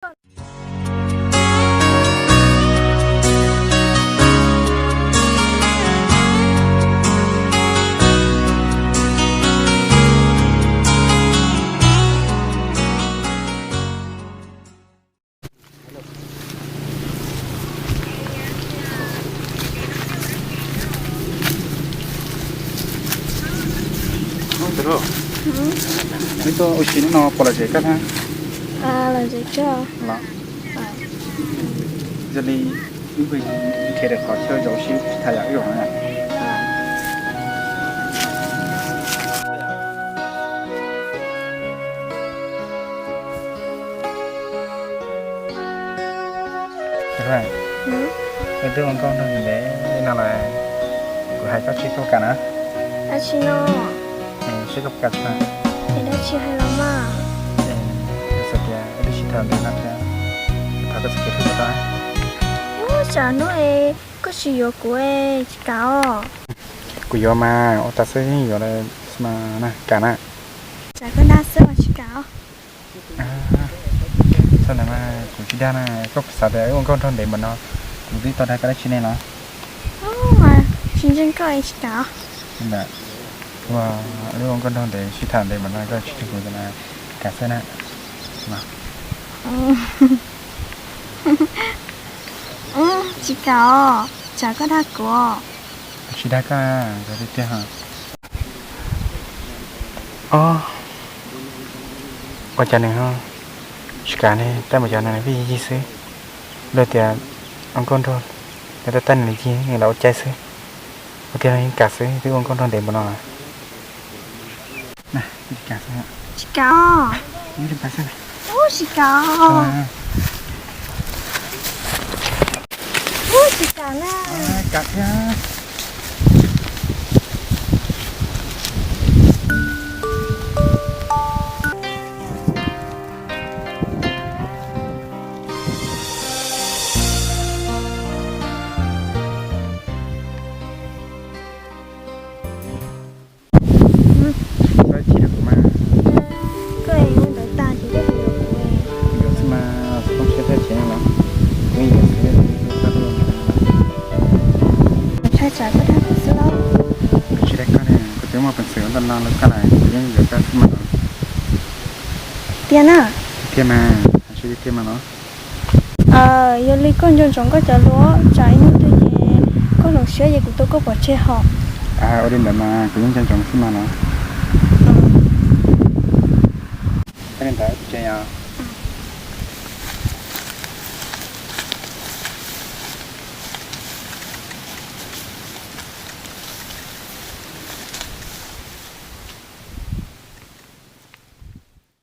Neb tuaj ua si hnub no puas lom zem koj thiab? Lom zem kawg. Yog li wb nrhiav daim qhov chaw zaum ua si tham yam ib zaug na. Koj twb ua nkauj nraug ntev no lawm, kuv hais koj seb koj puas kam na. Dab tsi no? Seb koj puas kam tso. Es dab tsi hais los mas. Xav tias wb twb sib tham ntev no thiab, thov koj txhob kev hlub kuv tau. Ub, tsam hnub es koj tsis yuav kuv es tsis kam os. Kuv yuav mas, ua tas xwb yeej yuav lawm mas na, kam na. Tsam koj dag xwb mas tsis kam os. Txhob na mas, kuv tsis dag na, koj xav tias wb ua nkauj nraug ntev npaum no, kuv twb tau dag koj dab tsi ne los? Tsis ntseeg koj es tsis kam os. Ntawm, ua, wb ua nkauj nraug ntev sib tham ntev npaum no koj tsis ntseeg kuv ces kam xwb na. Tsis kam os, tsam koj dag kuv os. Tsis dag koj, tiag tiag. Ob, ua cas nws tsis kam ne, tab mus cov nws vij yig xwb. Luag tias ua nkauj nraug, nws tab tab nws yig nws los ua caij xwb. Ua tiag los yeej kam xwb, twb ua nkauj nraug ntev npaum no. Tsis kam os. Ub, tsis kam os. Ub, tsis kam na. Kam thiab. Koj chim rau kuv mas. Koj es ua ntawd tas ces koj puas yuav kuv? Yuav xwb mas, tsis poob siab thiab tsis ua li los, kuv yeej yuav xwb. Thaij tsam koj dag kuv xwb los? Kuv tsis dag koj ne, kuv twb muaj peev xwm ua ntau no rau koj lawm, kuv yeej yuav koj xwb mas los. Tiag na? Tiag mas, hais tiag tiag mas los. Yog li koj nco ntsoov koj cov lus, tsam ib hnub twg ces koj hloov siab ces kuv tua koj pov tseg hos. Ua li ntawd mas kuv yeej nco ntsoov xwb mas los. Ua li ntawd ces